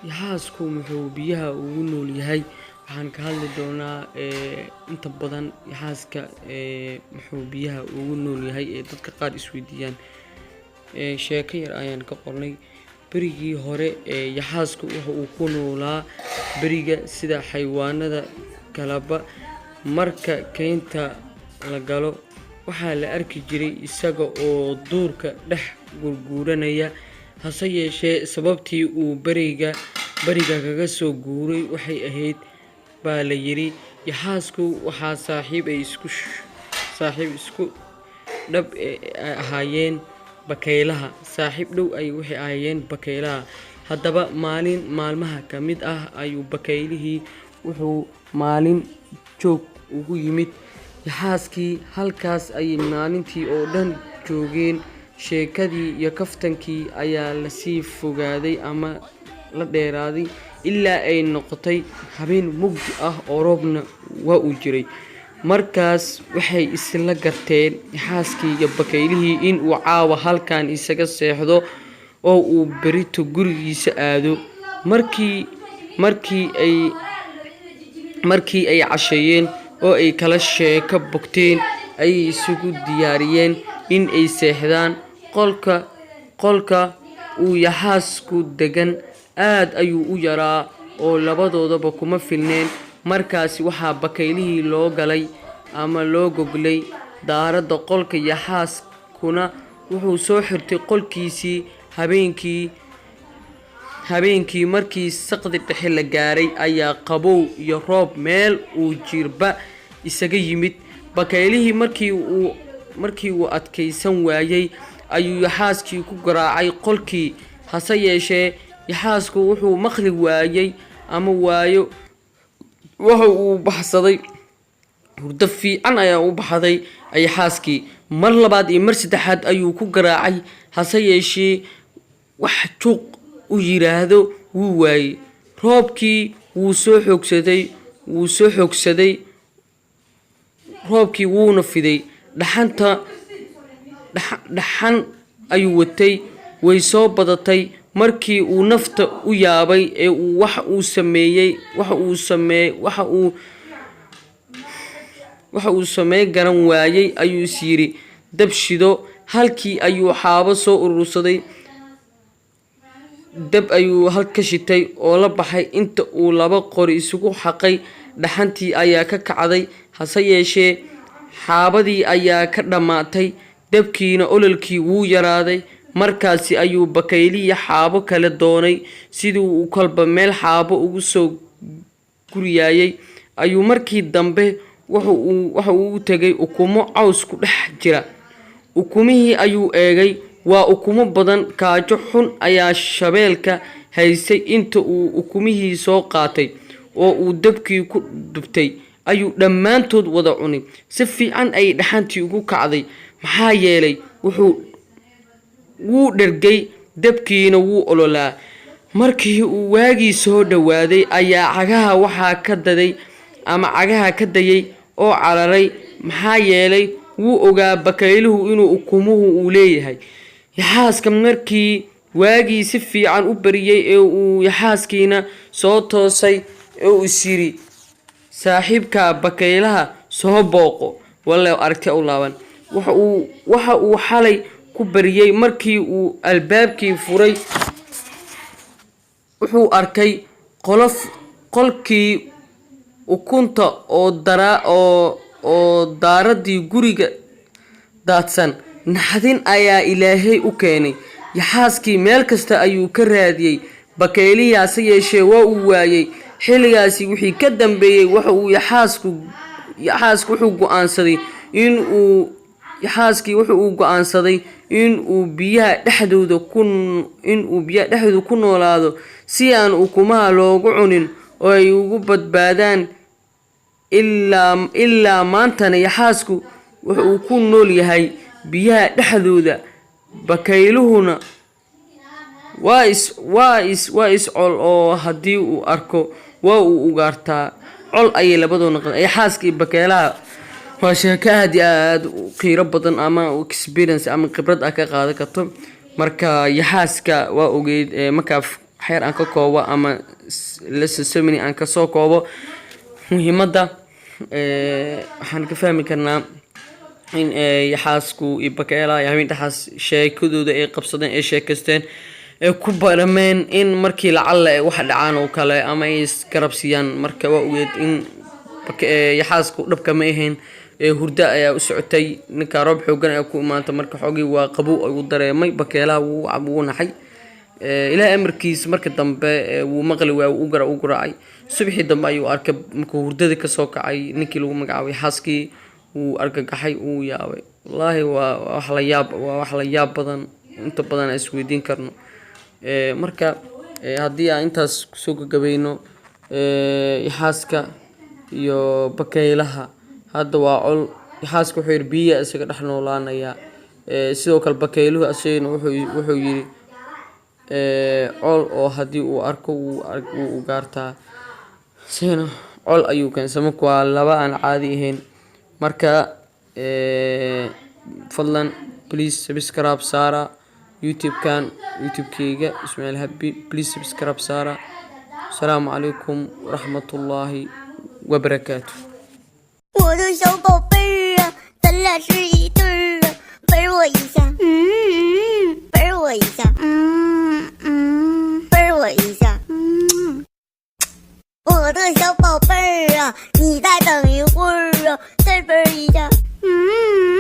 Yaxaasku muxuu biyaha ugu nool yahay? Waxaan ka hadli doonaa inta badan yaxaaska muxuu biyaha ugu nool yahay ee dadka qaar isweydiiyaan. Sheeko yar ayaan ka qornay. Berigii hore yaxaasku wuxa uu ku noolaa beriga sida xayawaanada kaleba. Marka kaynta la galo, waxaa la arki jiray isaga oo duurka dhex gurguuranaya. Hase yeeshee, sababtii uu beriga kaga soo guuray waxay ahayd baa la yiri, yaxaasku waxaa saaxiib isku dhab ahaayeen bakaylaha. Saaxiib dhow ay waxay ahaayeen bakaylaha. Haddaba, maalin maalmaha ka mid ah ayuu bakaylihii wuxuu maalin joog ugu yimid yaxaaskii. Halkaas ayay maalintii oo dhan joogeen. Sheekadii iyo kaftankii ayaa lasii fogaaday ama la dheeraaday ilaa ay noqotay habeen mugdi ah oo roobna waa uu jiray. Markaas waxay isla garteen yaxaaskii iyo bakaylihii in uu caawa halkan isaga seexdo oo uu berrito gurigiisa aado. Markii ay casheeyeen oo ay kala sheeko bogteen, ayay isugu diyaariyeen in ay seexdaan. Qolka uu yaxaasku degan aad ayuu u yaraa oo labadoodaba kuma filneen. Markaasi waxaa bakaylihii loo galay ama loo goglay daaradda qolka, yaxaaskuna wuxuu soo xirtay qolkiisii. Habeenkii markii saqdi dhexe la gaaray ayaa qabow iyo roob meel uu jirba isaga yimid. Bakaylihii markii uu adkaysan waayay ayuu yaxaaskii ku garaacay qolkii. Hase yeeshee, yaxaasku wuxuu maqli waayay ama waayo waxa uu baxsaday. Hurdo fiican ayaa u baxday yaxaaskii. Mar labaad iyo mar saddexaad ayuu ku garaacay, hase yeeshee wax juuq u yiraahdo wuu waayey. Roobkii wuu soo xoogsaday, wuu soo xoogsaday roobkii, wuuna fiday. Dhaxanta dhaxan ayuu watay, way soo badatay. Markii uu nafta u yaabay ee uu wax uu sameeyey waxa uu sameey garan waayey, ayuu is yiri dab shido. Halkii ayuu xaabo soo urursaday, dab ayuu halka shitay oo la baxay. Inta uu laba qori isugu xaqay, dhaxantii ayaa ka kacday. Hase yeeshee, xaabadii ayaa ka dhammaatay, dabkiina ololkii wuu yaraaday. Markaasi ayuu bakaylihii xaabo kale doonay. Sidii uu kolba meel xaabo ugu soo guriyayay ayuu markii dambe waxa uu u tegay ukumo caws ku dhex jira. Ukumihii ayuu eegay, waa ukumo badan. Gaajo xun ayaa shabeelka haysay. Inta uu ukumihii soo qaatay oo uu dabkii ku dubtay ayuu dhammaantood wada cunay. Si fiican ayay dhaxantii ugu kacday, maxaa yeelay wuu dhergay, dabkiina wuu ololaa. Markii uu waagii soo dhowaaday ayaa cagaha waxaa ka daday ama cagaha ka dayay oo cararay, maxaa yeelay wuu ogaa bakayluhu inuu ukumuhu uu leeyahay. Yaxaaska markii waagii si fiican u bariyey ee uu yaxaaskiina soo toosay ee uu is yiri saaxiibka bakaylaha soo booqo, walle aragti u laaban waxa uu xalay ku bariyey. Markii uu albaabkii furay, wuxuu arkay qolof qolkii ukunta oo daaradii guriga daadsan. Naxdin ayaa Ilaahay u keenay. Yaxaaskii meel kasta ayuu ka raadiyey bakaylihii, hase yeeshee waa uu waayey. Xilligaasi wixii ka dambeeyey, waxa uu yaxaasku wuxuu go'aansaday in uu yaxaaskii wuxuu uu go'aansaday in uu biyaha dhexdooda ku noolaado si aan ukumaha loogu cunin oo ay ugu badbaadaan. Ilaa maantana yaxaasku wuxa uu ku nool yahay biyaha dhexdooda. Bakayluhuna waa is col oo haddii uu arko waa uu ugaartaa. Col ayay labadoo noqdeen yaxaaska iyo bakaylaha. Waa sheeko aad iyo aad u qiiro badan ama experience ama khibrad ah ka qaadan karto. Marka yaxaaska waa ogeyd markaa Waxyar aan ka koobo ama lesson 7 aan kasoo koobo muhiimadda, waxaan ka fahmi karnaa in yaxaasku iyo bakeelaha iyo habeen dhexaas sheekadooda ay qabsadeen, ay sheekaysteen, ay ku barameen in markii lacalla ay wax dhacaan oo kale ama ay isgarab siiyaan. Marka waa ogeed in yaxaasku dhabka ma ahayn, hurdo ayaa u socotay ninka. Roob xoogan ayaa ku imaantay, marka xoogii waa qabow ayuu dareemay bakeelaha, wuu naxay. Ilaahay amarkiis, marka dambe wuu maqli waayey, u garaacay. Subaxii dambe ayuu arkay markuu hurdadii kasoo kacay ninkii lagu magacaabay yaxaaskii. Wuu argagaxay, wuu yaabay. Wallaahi waa wax la yaab, waa wax la yaab badan, inta badan aan isweydiin karno. Marka haddii aan intaas kusoo gagabayno, yaxaaska iyo bakaylaha hadda waa col. Yaxaaska wuxuu yidhi biya isaga dhex noolaanaya. Sidoo kale bakayluhu asagana wuxuu yidhi col oo haddii uu arko wuu ugaartaa, isagana col ayuu keensan. Marka waa laba aan caadi ahayn. Marka fadlan, please subscribe saara YouTube-kan, YouTube-keyga Ismail Happy. Please subscribe saara. Asalaamu calaykum waraxmatullaahi wabarakaatu. 我的小宝贝儿啊，咱俩是一对儿啊，吻我一下，嗯嗯，吻我一下，嗯嗯，吻我一下，嗯。我的小宝贝儿啊，你再等一会儿啊，再吻一下，嗯。